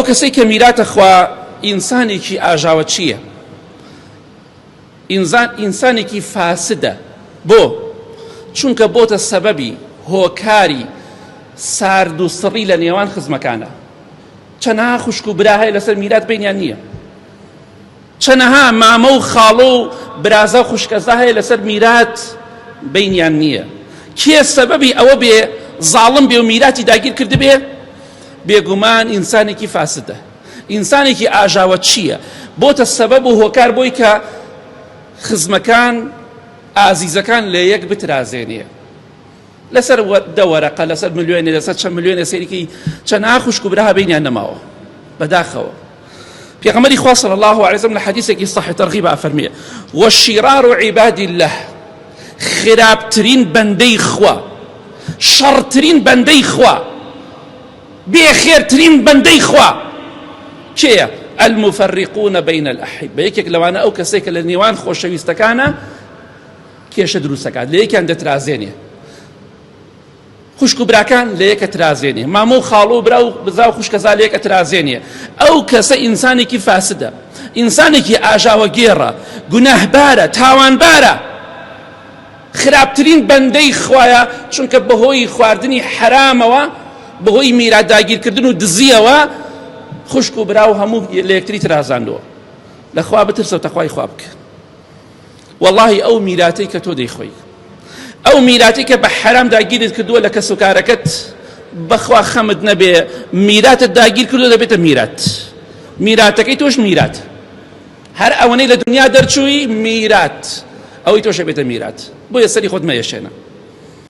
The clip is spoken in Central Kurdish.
ئەو کەسەی کە میراتە خوا ئینسانێکی ئاژاوەچییە، ئینزان ئینسانێکی فاسدە، بۆ؟ چونکە بۆتە سەبەبی هۆکاری سارد و سڕی لە نێوان خزمەکانە. چەنەها خوشک و برا هەیە لەسەر میرات بینیان نییە. چەنەها مامە و خاڵۆ و برازا و خوشکەزا هەیە لەسەر میرات بینیان نییە. کێ سەبەبی ئەوە بێ زاڵم بێ و میراتی داگیر کردبێ؟ بێگومان ئینسانێکی فاسدە، ئینسانێکی ئاژاوەچییە، بۆتە سەبەب و هۆکار بۆی کە خزمەکان ئازیزەکان لە یەک بترازێنێ لەسەر دە وەرەقە لەسەر ملیۆنێ لەسەر چەند ملیۆنێ سەیرکی چەند خوشک و برا بینیان نەماوە بەداخەوە پێغەمبەری خوا صلی الله علیه وسلم لە حەدیثێکی صحیح ترغیب ئەفەرموێ وشرار عباد الله خراپترین بەندەی خوا شەڕترین بەندەی خوا بێخێرترین بەندەی خوا کێیە؟ المفرقون بین الأحبة یەکێک لەوانە ئەو کەسێک کە لە نێوان خۆشەویستەکانە کێشە دروستەکات لە یەکیان دەترازێنێ خوشک و براکان لە یەک ئەترازێنێ، مامۆ و خاڵۆ و برا و بزا و خوشکەزا لە یەک ئەترازێنێ، ئەو کەسە ئینسانێکی فاسدە، ئینسانێکی ئاژاوەگێڕە، گوناهبارە، تاوانبارە، خراپترین بەندەی خوایە، چونکە بەهۆی خواردنی حەرامەوە، بەهۆی میرات داگیرکردن و دزییەوە خوشک و برا و هەموو لە یەکتری ترازاندووە. لە خوا بترسە و تەقوای خوا بکە. وەڵاهی ئەو میراتەی کە تۆ دەیخۆی ئەو میراتی کە بە حەرام داگیرت کردووە لە کەس و کارەکەت بەخوا خەمت نەبێ میراتت داگیر کردو دەبێتە میرات میراتەکەی تۆش میرات هەر ئەوەنەی لە دنیا دەرچووی میرات ئەوەی تۆش بێتە میرات بۆیە سەری خۆت مەیەشێنە.